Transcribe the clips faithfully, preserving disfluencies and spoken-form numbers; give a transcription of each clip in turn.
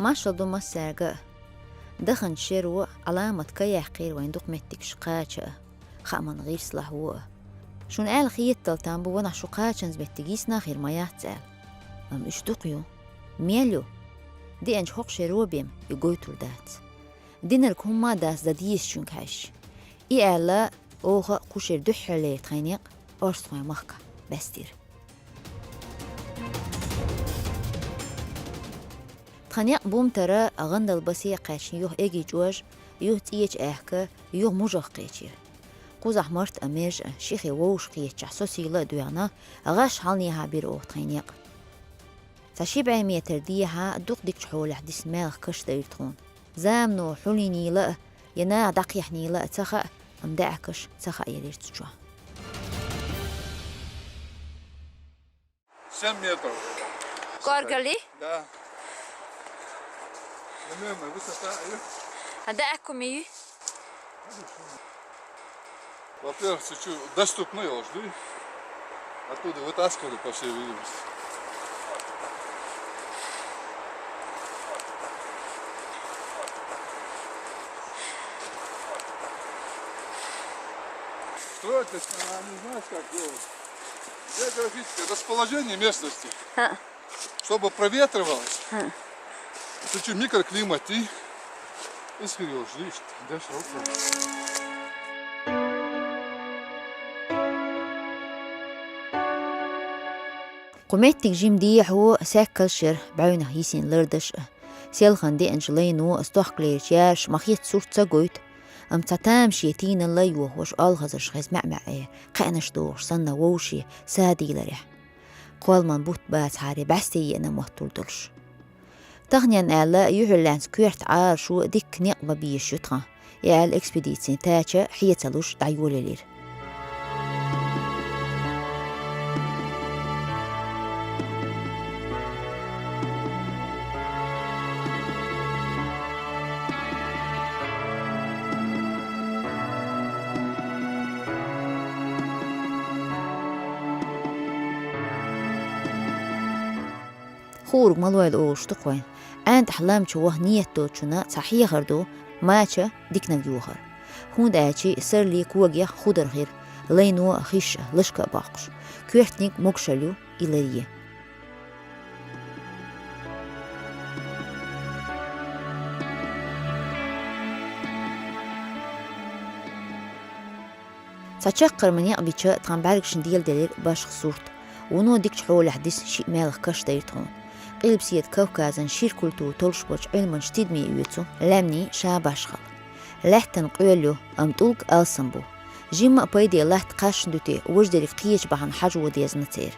Маршал ду массаьрга а. Даханчу шерон Ӏаламат ка яьккхира вайн дукха меттигаш кхача а, хааман гӀирслахь ву а. Шуна аьлла хетал там бу, ванах шу кхачанза меттиг йисна хир ма яц аьлла. Амма уьш дукха ю. Мел ю? Деанчу хӀокху шерон бен и гойтур дац. Динарг хӀумма а дац дан дезачуьнга хьаьжча. И аьлла, оха а кху шеран дуьххьарлера тхайн некъ орстхойн махка баьстира. Тхан некъ бумтара гӀандал басе а кхаьчна юха эгий чӀож, юха цӀеча аьхка, юха мужах кхечира. Кхузахь Март а, Мержа а, шихе вовшах кхечахь, со сийла а доьгӀна, гӀаш хьалнехьа бира оха тхайн некъ. Цхьа ши бӀе метр дехьа дукха дикачу хьолехь дисна маьлха каш дайра тхуна. Замано хьулийнийла а, я наха дӀакхехьнийла а ца хаьа, амма даьӀахкаш ца хаъ елира цу чохь. Семь метров. Коргали? Да. Примерно высота. А да, аккуми? Во-первых, чуть-чуть доступно, я жду. Оттуда вытаскивали, по всей видимости. Строить, то есть, она не знает, как делать. Географическое расположение местности. А. Чтобы проветривалось. А. Чуть-чуть микроклимат и, и схириош, видишь, дальше вот так. Кху меттиг жима дехьо саьккалш яра, бӀаьвнах йисина лардаш а. Селхана деанчу лайно а, стохкалерчу яраша ма-хетта сурт ца гойту, амма цхьа тамаше тийналла йохош, олхазарш хеза маьӀ-маьӀӀе, кхаьънаш дохуш санна вовше са дийларехь. Кхолламан бутт бацахьара бӀаьсте еана моттур долуш. Таханенна аьлла, юьхьарлаьцна коьрта Ӏарашо дикка некъ бан безаш ю тхан, и аьлла экспедицин тача хьеца луш дӀайолаелира. Хуург ма лойла олуш ду-кх вайн. ӀаьнтӀахь лам чу ваха нийят долчунна цхьа хьехар ду, мача диканиг йохар. ХӀунда аьлча сарралц когех худар хир, лайно а, хиш а, лашка а боккхуш, коьртаниг могушалла ю и ларъе. Цхьа чаккхарма некъ бича, тхан бӀаьргашна деладелира башха сурт. Вуно дикачу хьолехь дисна шиъ маьлха каш дайра тхуна. Къилбаседа Кавказан шира культура толлуш болчу Ӏилманчу тидаме оьцу лаьмнийн ша башхалла. Лаьттан къоьлла ю, амма тӀулг алсам бу. Жимма а пайде латта кхаьчна ду те, важа дерг кхечу бахьана хьажо дезна церан.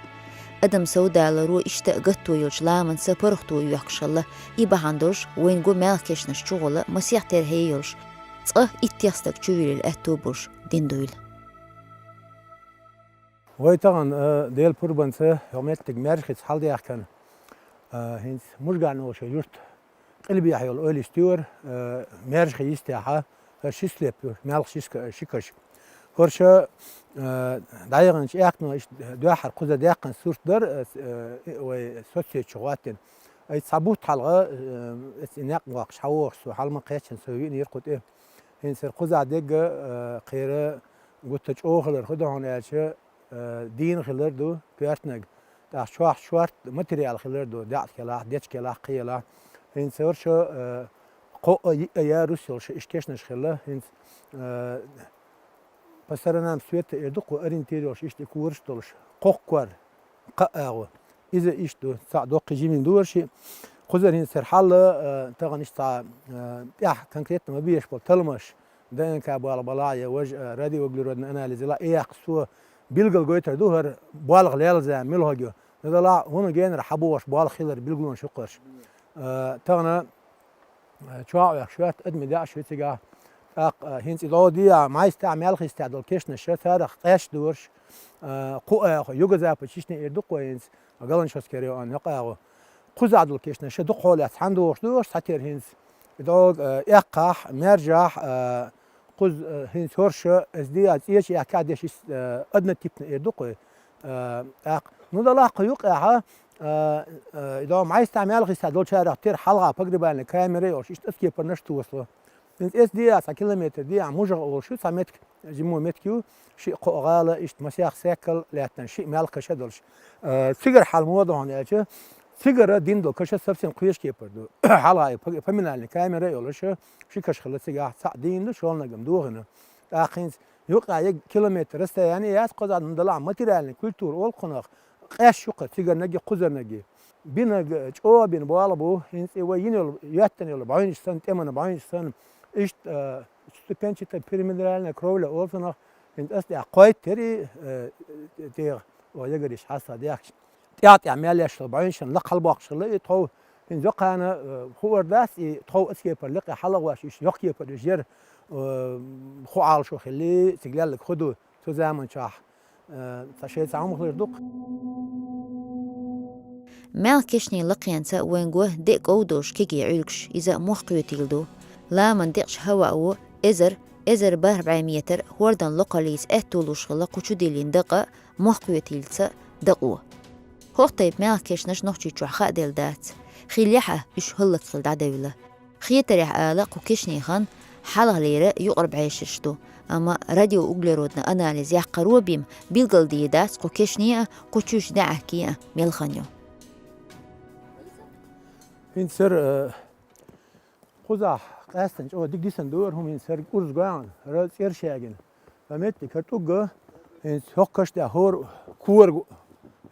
Адам совдаларо иштта а гатто йолчу ламанца паргӀато йоьхкуш хилла, и бахьана долуш вайна го маьлха кешнаш чугӀула масех тера хӀе йолуш, цкъа иттех стаг чувуьйлийла аьтто болуш дина дуйла. Вай тахана, а, Делан пурбанца хӀокху меттиг Маьржахица хьалдаьхкина, а, хӀинца Мужган олучу юрт къилбехь йолу ойла йистора, а, Маьржахи йистехьа, хӀара ши слеп ю, маьлха ши ска-, ши каш. ХӀорш, а, дӀаяханчу аьхкано иштта дуьххьара кхуза даьккхина сурт дара, а, с-, а, вай соцсеть чу хӀоттийна. Айса цхьа бутт хьалха, а, эца и некъ боккхуш хьавогӀуш со, хьала ма кхеччина со виънера кху тӀе. ХӀинца хӀара кхузахь дегга, а, кхера гуттар чӀогӀа хилар хӀун ду хьуна аьлча, а, дийна хилар ду коьртаниг. ТӀаккха чохь шорта материал хилар ду, даьӀахк елахь, дечка елахь, кхин елахь. ХӀинца хӀорш, а, кхоъ а, йиъ а ярус йолуш иштта кешнаш хилла. ХӀинца, а, по сторонам света эр ду-кх, ориентир йолуш, иштта и кораш долуш, кхоккхор, кхаа агӀо. Иза иштта ду, цхьаъ доккхий жимина ду хӀорш. Кхузара хӀинца хӀара хьал, а, тахана иштта цхьа, а, тӀехь конкретно ма безаш болу талламаш, Д Н К болх балахь я важа, а, радиоуглеродный анализ елахь, и яккха со билгал гойтур ду хӀара болх лелла зама мила хӀума ю. Дан далахь, хӀунда генара хьан бохуш болх хилар билгалонаш ю-кх хӀорш. А, тахана чохь а ваьхна шорта адамийн даьӀаш ю цигахь. ТӀаккха, а, хӀинца и дӀо дийа, Майстахь, Мелхистехь долу кешнаш, царах къаьсташ ду хӀорш, а, кху агӀо, юго-запад Чечни эр ду-кх вай хӀинца, Галанчожский район, йоккха агӀо. Кхузахь долу кешнаш дукха хьолехь цхьаьна догӀуш ду хӀорш цхьатерра хӀинца. И дӀо, а, Эккхахь, Маьржахь, а, кхуза, а, хӀинца хӀорш, а, эс дийа цӀеча аьхка деш, а, однотипно эр ду-кх вай. А, тӀаккха Ну, далахь кху юкъехь, а, а, и догӀу майстахь мел хиса долчарах тера хьалха погребальный камера йолуш, иштта ас кепарнаш тосало. ХӀинца эс дехьа цхьа километр дехьа мужах олуш ю цхьа метка, жиммо метка ю, шиъ кхоъ гӀала, иштта масех секкал лаьттина, шиъ мел каша долуш. А, цигара хьал муха ду хьуна аьлча, цигара дина долу каша совсем кхечу кепара ду. Хьалха и пог-, поминальный камера а йолуш, ши каша хилла цигахь, цхьаъ дийна ду, шолгӀаниг-м дохийна. ТӀаккха хӀинца юкъа яга километр расстояние яц кхузахь, ну, далахь материальный культура олу кхунах, къаьш ю кху цигарниг а, кхузарниг а. Бинарг чӀогӀа бина болх бу, хӀинца и вай йина йолу, йоьттина йолу бӀаьвнаш санна, тӀеман бӀаьвнаш санна, иштта, а, ступенчатая пирамидальная кровля олу цунах, хӀинца ас тӀехь кхойтта тера и, а, тӀегӀа, о, ягариш хьаста дехкаш. ТӀаьхь-тӀаьхь мел еш йолу бӀаьвнашна лакха хьалабоккхуш хилла и тхов. ХӀинца йоккха хана, а, хуур дац, и тхов ас кепара лекха хьалагӀош, иштта йоккха кепара уьш яра, а, ху Ӏалашо хилли, цига лелларг ху ду цу заманчохь. Э, цхьа шайн цхьа хӀума хилар ду-кх. Малхкешнийн лакхенца вайн го деа ков долуш кегий Ӏуьргаш, иза мохк кхетийла ду. Ламан декъачу хӀавао эзар, эзар бархӀ бӀе метр хӀордан локхаллица аьтту луш хилла кху чудиллина дакъа мохк кхетийлаца дакъо. ХӀокху тайпа малхкешнаш Нохчийчохь хааделла дац. Хиллехь а, уьш хӀаллакьхила дӀадевлла. Хетарехь ала, кху кешнийн хан хьалхалера юкъара бӀешераш ду, амма радиоуглеродный анализ яккхаро бен билгалдийр дац кху кешнийн а, кху чуьйш даьӀахкийн а мел хан ю. ХӀинца хӀара, э, кхузахь къаьстина чӀогӀа дика дисина ду хӀара хӀума, хӀинца хӀара урс гоьгӀна, хӀара цӀераш ягийна. Ткъа меттиг хӀара тӀулг, хӀинца йоккхаш тӀехь хӀора кора,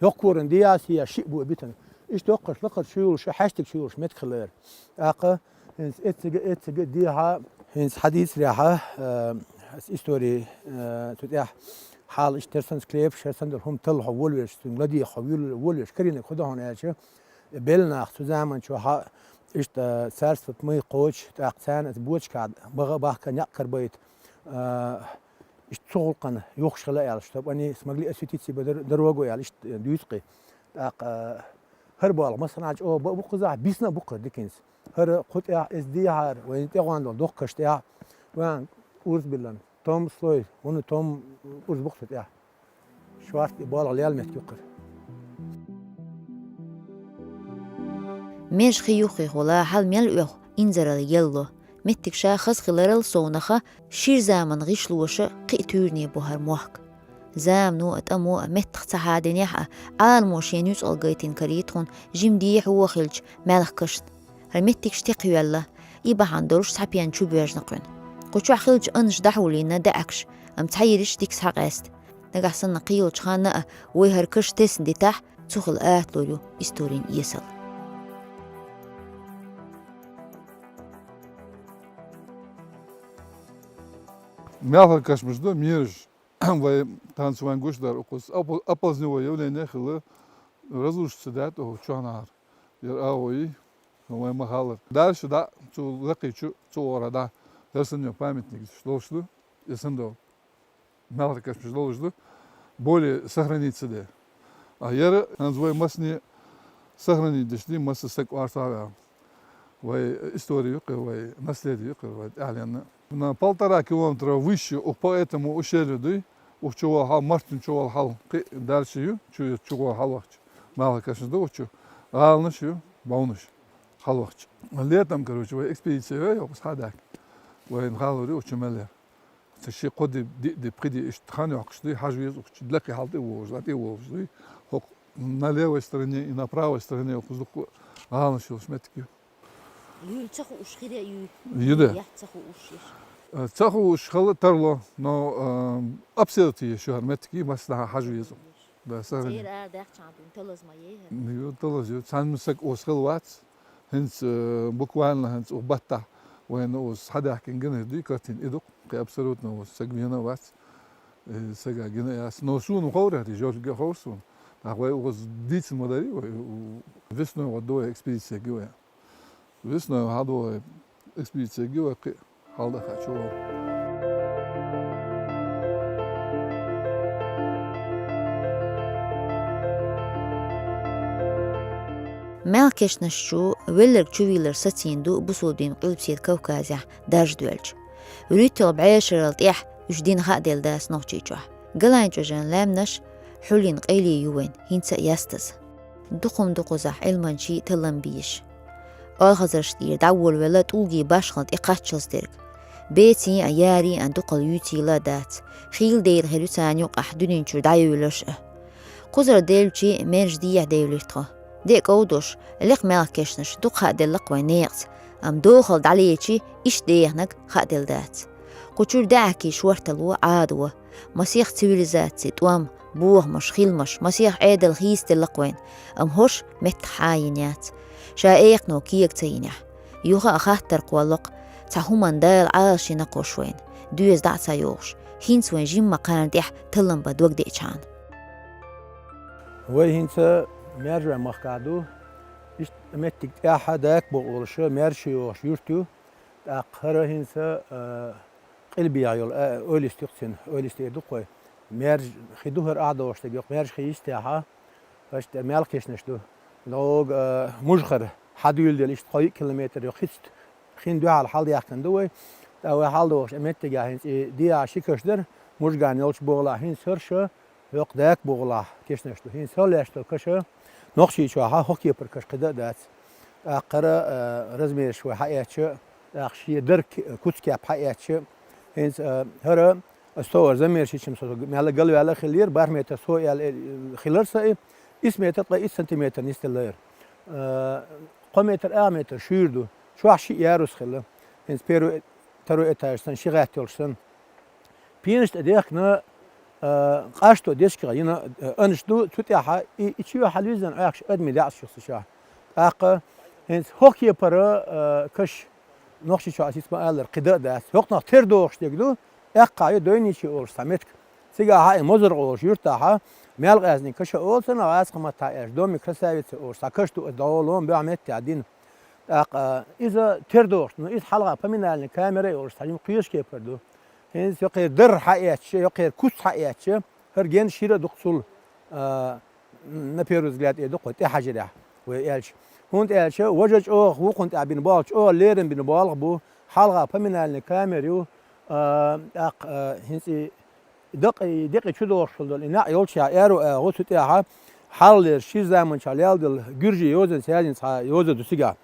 йоккха коран дехьа сехьа шиъ бу битина. Иштта йоккхаш лакхара чу йолуш, хьаьштиг чу йолуш меттиг хилла яра. ТӀаккха хӀинца эццига, эццига дехьа, хӀинца хьан дийцарехь, а, ас истори, а, цу тӀехь хьала иштта хӀара санна склеп, хӀара санна долу хӀума талла хьо волавелча, цуьнга ладийгӀа хьо вуьл-, волавелча, карийнарг хӀун ду хьуна аьлча, белла нах цу заманчохь иштта царство тьмы кхочуш, тӀаккха царна аса бочкахь баха а бахка некъ карабайта, а, иштта цу гӀуллакхана юхуш хила аьлла, чтобы они смогли осветить себе дор-, дорогу аьлла, иштта дуьйцу-кх. ТӀаккха, а, хӀара болх массанхьа чӀогӀа баа бу кхузахь, бисина а бу-кх хӀара диканца. ХӀара кху тӀехь эс дехьара, вайн тӀегӀон долу доккхаш тӀехь, вайн урс биллина, том слой, хӀунда том урс бу-кх цу тӀехь. Шорта и болх лела меттиг ю-кх хӀара. Меж хи юххехула хьал мел оьху инзаралла елло. Меттиг ша хаза хиларал совнаха, шира заманан гӀишлоша кхин а туьйранна бу хӀара мохк. Замано а, тӀамо а меттах ца хьадинехь а, Ӏаламо шен нуьцкъала гайтина карийта хьуна жима дехьо хилча малхкашна. ХӀара меттигаш текхйоьлла, и бахьана долуш цхьа пен чу боьжна кхуьнан. Кху чохь хиллачу аннаша дӀахьулйина даьӀахкаш, амма цхьа йираш дика схьакъаьста. Нагахь санна кхийолчу ханна а вай хӀара каш тесна дитахь, цу хила аталур ю историн эсал. Мелхо кашамаш ду, мераш. Вай танцевать гуш дар укхаза. Опо-, оползневое явление хилла, разрушиться даьтта оха чохь нахьара. Яра агӀо йий, вай ма халлара. Дальше дӀа цу лакхи чу, цу гӀора дӀа. ХӀара санна памятник долуш ду, и санна долу. Мелхо кашамаш долуш ду, более сохраниться де. А яра хӀанз вай массане сохранить деш ду, масса стаг орцахь а ваьлла. Вай история ю-кх, вай наследие ю-кх, вай тӀаьхьенна. На полтора километра выше, ух, по этому ущелью дуй, ух чу вала хьал, Мартин чу вала хьал, кхин дальше ю, чу, чу вала хьал вахча. Мелхо кашамаш ду ух чу. ГӀаланаш ю, бовнаш, хьал вахча. Летом, короче, вай экспедиция вай, йоккхус хьадак. Вайн халур ю ух чу мел яр. Ца ши кхо ди, ди, ди, пхи ди иштта хан йоккхуш дуй, хьажа веза ухчу, лакхе хьал тӀе вогӀуш, дӀа тӀе вогӀуш дуй. ХӀокху на левой стороне и на правой стороне йоккхуш дукха гӀаланаш йолуш меттиг ю. Юй ца хууш хире юй. Ю да. Яхь ца хууш еш. Э, ца хууш хала тарло, но, э, обследовать еш ю хӀара меттиг, массанхьа хьажа веза. Да, сагӀина. Церан ара даьхча хьан дуьйна талазма ей хӀара? Ю, талаз ю. Цхьана саг осхила вац. ХӀинца, э, буквально хӀинца ух баттахь вайна оцу схьадаьхкина гина дуй картина и ду-кх, кхин абсолютно оцу саг вена а вац, э, сага гина а яц. Но суна ховра хӀара, жожагӀа ховра суна. ТӀаккха вай укхаза дийцина ма дарий вай, у, весной гӀо ду вай экспедиция ги вай. Весной хьадо вай экспедиция ги вай кхин. Хьалдахачу. Мелхкешнаш чу велларг чувийлар сацийна ду бусулба дин Къилбаседа Кавказехь даржадоьлча. ВуьрхӀитталгӀа бӀешарал тӀехь уьш дина хааделла дац Нохчийчохь. Галайн чӀожан лаьмнаш, Хьулин къайле ю вайн, хӀинца а ястаза. Дукха-м ду кхузахь Ӏилманчий таллам беш. ОьгӀазарш тӀера дӀаволавелла тӀулгий башхалла тӀекхаччалц дерг. Беций а, ярий а дукхал юьйцийла а дац. Хийла дайла хир ю царна юкъахь дуьнен чуьра дӀайовларш а. Кхузара девлчи, мержа дехьа девлира тхо. Де а ков долуш, лекха мелхкешнаш дукха хааделла-кх вайн некъаца, амма дохалла дӀалечи, иштта деханарг хааделла дац. Кху чуьра даьӀахкий шортало, Ӏадало, масех цивилизацин тӀом, бохамаш, хиламаш, масех Ӏедал хийцаделла-кх вайн, амма хӀорш меттах хьа а йина яц. Ша экхано кега ца йинехь, юха а хаттар кхолло-кх, цхьа хӀуманна Дала Ӏалашйина-кх хӀорш вайна, доьза дӀа а ца йохуш, хӀинца вайн жимма кхарна тӀехь таллам бан дог деачхьана. Вай хӀинца Маьржойн махкахь ду, иштта меттиг тӀехь ДакбугӀа олуш, Маьржа-Ши йохуш юрт ю, тӀаккха хӀара хӀинца, а, къилбехьа йолу, а, ойласта ю-кх цуьнан, ойласта эр ду-кх вай. Маьржа хи ду хӀара ахь дохуш дерг, йоккха Маьржа хи йистехь, иштта мелхкешнаш ду. Ногу, а, Мужахара хьадуьйладелла иштта кхо-йиъ километр йоккха хица хин дуьхьал хьалдаьхкина ду вай. ТӀаккха вай хьалдохуш, а, меттигехь хӀинца и дехьа ши каш дара, Мужган йолчу бохалахь, хӀинца хӀорш а, йоккха ДакбугӀалахь кешнаш ду. ХӀинца хӀара лаьтташ долу каша Нохчийчохь хӀокху кепара каша кхидӀа а дац. ТӀаккха хӀара, а, размераш вай хьаэцча, тӀаккха шен дара ки-, куц-кеп хьаэцча, хӀинца, а, хӀара, аса товар замераш йича-м со мелла галваьлла а хиллера, бархӀ метр со аьлла, э, хилира сан и, исс метр ткъе итт сантиметр нисделла яра. А, кхо метр, ах метр шуьйра ду, чохь шиъ ярус хилла. ХӀинца первый, второй этаж санна, ши гӀатта йолуш санна. Пенаш тӀе дехкина, а, къашто дечигах йина, а, анаш ду, цу тӀехь и, и чоь хьалвиззина Ӏохкуш адамийн даьӀахкаш ю-кх цу чохь. ТӀаккха хӀинца хӀокху кепара, а, каш Нохчийчохь аса хӀинца ма-аллара кхидӀа а дац. ХӀокхунах тера дохуш дерг ду, Эккхахь ю Дойничи олуш цхьа меттиг. Цигахь и Мозаргӏа олучу юьртахь мел къаьзниг каша олу цунах, гӀазкхийн маттахь аьлча, Дом и красавицы олуш цхьа каша ду, аса дӀаволаван боьха меттехь дина. ТӀаккха, а, иза тера дохуш, ну, иза хьалха поминальная камера а йолуш цхьа жима кхечу кепара ду. ХӀинца йоккхера дарра хьаэцча, йоккхера куц хьаэцча, хӀара генна шира а ду-кх цул, а, на первый взгляд, эр ду-кх вай, тӀехьажарехь, вай аьлча. ХӀунда аьлча важа чӀогӀа вукхунна тӀехь бина болх, чӀогӀа леррина бина болх бу, хьалха поминальная камера ю, а, тӀаккха, а, хӀинца и дакъа, и декъий чу дохуш хилла долу и неӀ йолччехь аьрру агӀо, цу тӀехь хьалхалера шира заманчохь лелла долу гуьржийн йозанца язйина цхьа йоза ду цигахь.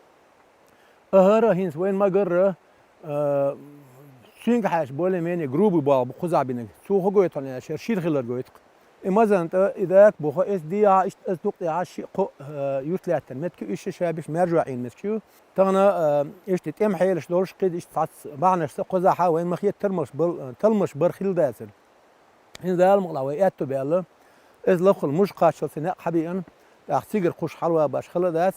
ХӀара хӀинца вайна ма-гарра, а, цуьнга хьаьжча более-менее грубый болх бу кхузахь бинарг. Цо хӀун гойту аьлча, шира хилар гойту-кх. И Мазан тӀа, и Дакбугӏа, аса дехьа, иштта аса дукха тӀехьа шиъ-кхоъ, а, юрт лаьттина меттиг ю, уьш ша биш Маьржойн Ӏийна меттиг ю. Тахана, а, иштта тӀеман хьелаш долуш, кхидӀа иштта цхьацца бахьанашца кхузахь вайна ма-хетта талламаш бал-, талламаш бар хилла дацара. ХӀинца Дала мукъалахь вай аьтту баьлла. Иза лафхала муш кхаччалц и некъ хьабеана, тӀаккха цигара кхуш хьалаван баш хала а дац.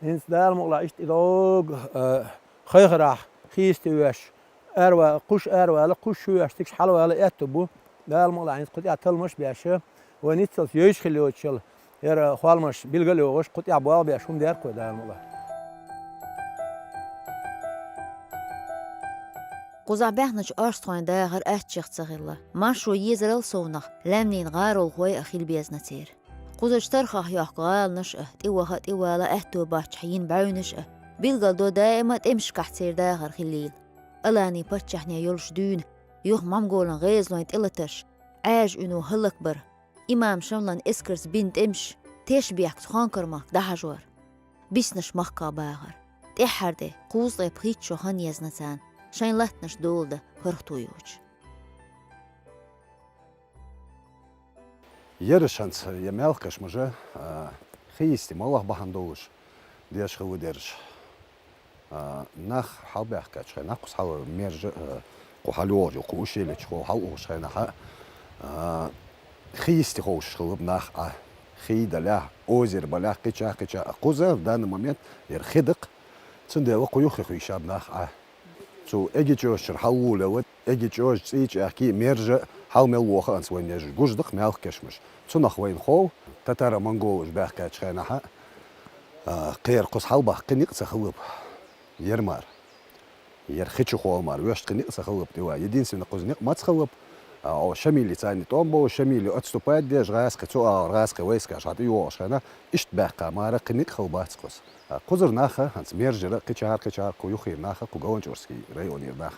ХӀинца Дала мукъалахь иштта и догу, а, хайхарахь хийсте веш, аравала, кхуш аравала, кхуш чу веш, цигахь хьалавала аьтту бу. Дала мукъалахь хӀинца кху тӀехь талламаш а беш, вай ниццалц йовзаш хилла йоцучул, хӀара холмаш билгал а йогӀуш, кху тӀехь болх беш хӀума дер-кх вай, Дала мукъалахь. Кхузахь баьхначу орстхойн дахар аттачех ца хилла. Маршо езарал совнах, лаьмнийн гӀаролхой а хила безна церан. Кхузачу тархах йохку гӀаланаш а, тӀеваха а, тӀевала а аьтто боцчохь йина бӀаьвнаш а, билгалдо даима тӀемашкахь церан дахар хиллийла. Аланийн паччахьне йолуш дуьйна, юха монголан гӀезалойн тӀелатарш, Ӏаьржа уьно хӀаллакбар, имам Шамлан эскарца бина тӀемаш, тешнабехкаца Хонкар-махка дӀахьажор, биснарш махках бахар, тӀаьххьара де, кхузткъе пхийтта шо хан езна царна, шайн латтанаш доладан паргӀато йоцуш. Ераш хӀинца я мелхкашмаш а, а, хи йисте молох бахьана долуш деш хилла дераш. А, нах хьалабаьхкачу хенахь, кхуза хьала мержа, а, кху хьалайогӀучу, кху ущелье чу хьала ухуш хенахь, а, хи йисте ховшуш хилла нах Ӏа. Хи далехь, озеро балехь, кхечахь, кхечахь. А кхуза в данный момент яра хи ду-кх, цундела кху юххе хуьйшаб нах Ӏа. Цу Эгечожачуьра хьалаволавелла, Эгечожа, ЦӀийчу аьхки, мержа хьала мел воху анца вайн ежа гуш ду-кх мелхкашмаш. Цунах вайна хов, татаро-монголаш баьхкачу хенахь, а, кхера кхуза хьалабахка кхин некъ ца хилла бу. Яра мара. Яра хи чу хьала мара, вешта кхин некъ ца хилла бу тӀе ван. Единственное, кхуза некъ маца хилла бу, а, о, Шамиле царна тӀом бовлуш, Шамиле отступать деш, гӀазкхи цу агӀор, гӀазкхи войскаш хьатӀайогӀуш хенахь, иштта баьхка мара кхин некъ хилла бац кхуза. А кхузара наха, хӀинца мержара, кхечара, кхечара, кху юххера наха, кху Галанчожский районера наха,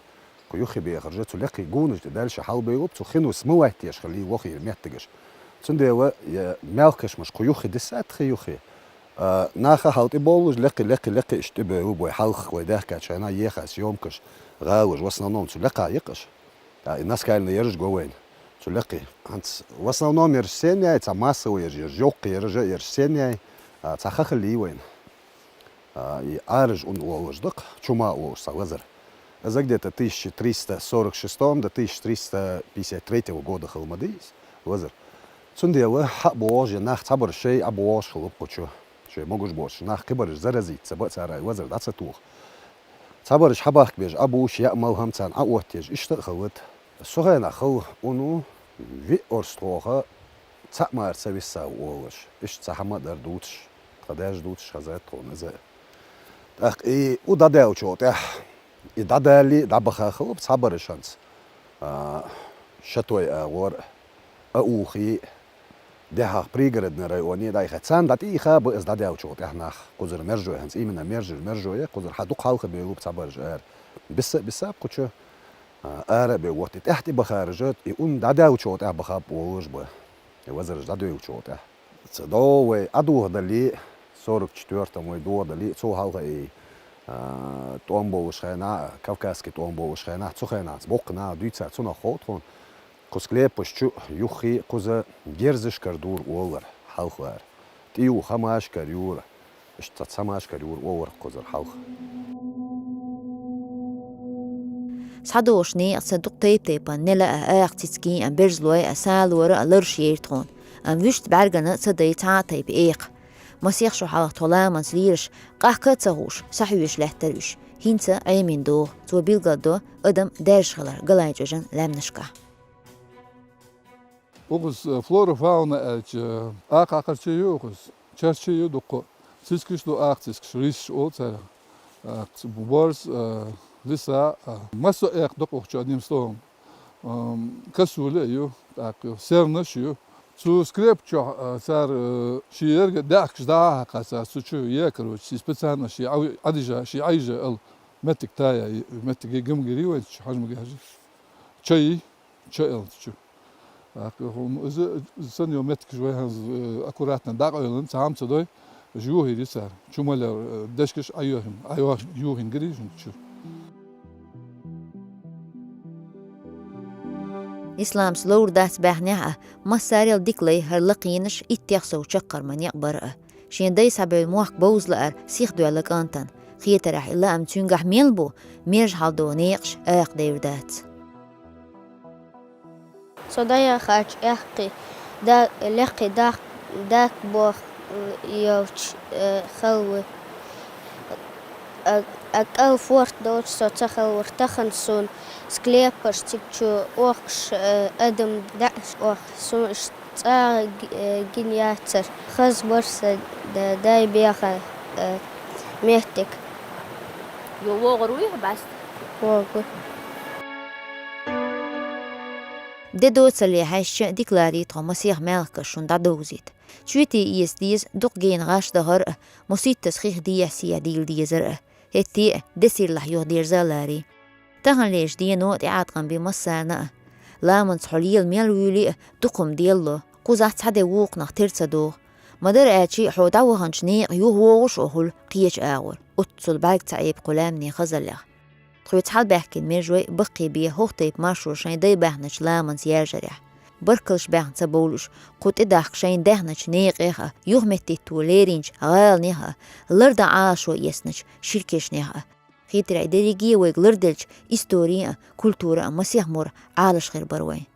кху юххе бехаржа, цу лекхе гонаш тӀе даьлла ша хьалабевлла, цу хино смывать деш хилла лохера меттигаш. Цундела, я, мелкашмаш кху юххе дисса, тхи юххе. А, наха хьал тӀе боллуш, лекхи, лекхи, лекхи иштта тӀе беву бой, хьалха вай даьхкача хьайна еха съёмкаш, гӀалаш, в основном цу лекха йикъаш. А, и наскально ераш го вайна. Цу лекхи. ХӀанз в основном ераш сен яй, ца массово ераш, ераш йоккха ераш, ераш сен яй, а, ца хахали вайна. А, и арыш ун олуш дакх, чума олуш са лазар. Из где-то тысяча триста сорок шестом до тысяча триста пятьдесят третьего года хала ма дий из лазар. Цундела хьа богӀуш, я нах цхьабар шей а богӀуш хала кхучу. Шей могуш бош, нах кхибараш заразить, ца ба цара лазар да ца тух. Цхьабараш хьабахк беш, а буш, я малхам цан а оттеш, иштта а халат. Сухена хал уну ви орстхоха цхьа мар ца виссав олуш. Иштта ца хьама дар дуташ, тха деш дуташ хаза тхона за. ТӀаккха и у дӀадаьлча тӀехь, и дӀадали, дӀабаха хала цхьабараш хӀанз. А, шатой а гӀор, а ухи, дехьах Пригородный районе дӀайха. Цан дӀатӀийха ба из дӀадаьлча тӀехь нах. Кхузар мержой хӀанз, именно мержой, мержой, кхузар хьа дукха хьалха белуп цхьабараш ара. Бисса, бисса кхучу. А, ара бе вот и тӀехь тӀе бахара жат, и ун дӀадаьлча тӀехь бахаб олуш ба. И вазараш дӀадоьлча тӀехь. Ца до вай а духа дали, сорок четвёртом вай духа дали, цу хьалха и, а, тӀом болуш хена, кавказский тӀом болуш хена, цу хена, боккхана, дуьйца, цунах хо тхун. Кху склепаш чу юххи кхуза герзаш кар дур олар, хьалхвар. ТӀе ю хамаш кар юра. Иштта цхьа цхьамаш кар юр овар кхузар хьалха. Схьадош некъаца дукха тайп-тайпан нела а, акха цицкий а, берзлой а, салора а ларш ейр тхона. Ам вуьшта бӀаьргана ца дай цхьа а тайпа экха. Масех шо хьалха тхо ламанца лийраш, къахка а ца хууш, схьахьоьжуш лаьттар уьш. ХӀинца Ӏемин догӀу, цо билгалдо адам даьржа хилар галай чӀожан лаьмнашкахь. Укхус, э, флора, фауна аьлча, акха акхарчий ю укхус, чарчий ю дуккха, цискаш ду, акха цискаш, рисаш олу царах. Акха ц-, борз, э, лиса, э, массо а экха дукха ухчу, одним словом. Ам, косули а ю, тӀаккха ю, сернаш а ю. Цу скреп чохь, э, цара, э, ши ерга даьхкаш дӀа а хьакха цара, цу чу е, короче, ши специально, ши Ӏа-, Ӏадижа, ши Ӏайжа ал меттиг тая, и меттиге гамгири вайн чу хьажмаге хьажа. Чай. Ча элца чу. ТӀаккха хӀума иза, иза санна йолу меттигаш вай хӀанз, э, аккуратно дӀакъевлина, цхьа хӀума ца дой, иза юхийра цара. Чу ма лер, э, дешкаш Ӏа юхин, Ӏа юхин гири иза чу. Исламс ловр дац баьхнехь а, массарел дика лай хӀара лакхийнаш иттех сов чаккхар ма некъ бара а. Шен дай схьабевлла мохк бовза лаар сихдоьлла кӀантана. Хетарехь и лаам цуьнгахь мел бу, мержа хьалдо некъаш акха девр дац. Со дӀаяхача аьккхий да-, лекхий дак-, даккха боху йолчу, э, хала ву. А, а кӀал форт долчу со ца хала вара тахана суна склепаш цига чу охкуш, э, адам даьӀаш охку. Суна иштта цӀа а ги-, э, гина яцара. Хаза бара сан да-, дай беха, э, меттиг. Йо, вогӀур вуй хьо бӀаьста? ВогӀу. Де доцалле хьаьжча, дика ларий тхо масех мелхкаш шуна дӀадовзийта. Чоьте эца деза дукха гена гӀаш дахар а, моситтаза хих дехьа сехьа дийла дезар а, хӀетте а де сирлахь юха дерза а ларий. Таханлерчу дено тӀеӀаткъам бен массарна а. Ламанца хьо лела мел вуьйлий а, дукха хӀума делло, кхузахь цхьа де вукхунах тера ца догӀу. Ма-дарра аьлча, хьо дӀаваханчу некъа юха вогӀуш а хуьлу кхечу агӀор, оццул бӀаьрг ца Ӏеба кху лаьмнийн хазаллех. Тхоьца хьалабаьхкина мержой баккхий бен хӀокху тайпа маршо шайн дай баьхначу ламанца яьржарехь. Баркаллаш баьхна ца бовлуш, кху тӀедахка шайна даьхначу некъех а, юхаметтитто леринчу гӀаланех а, лардан Ӏалашо эцначу ширкешнех а. Хетарехь, дерриге вайга ларделлачу истори а, культура а масех мур Ӏалаш хир бара вайн.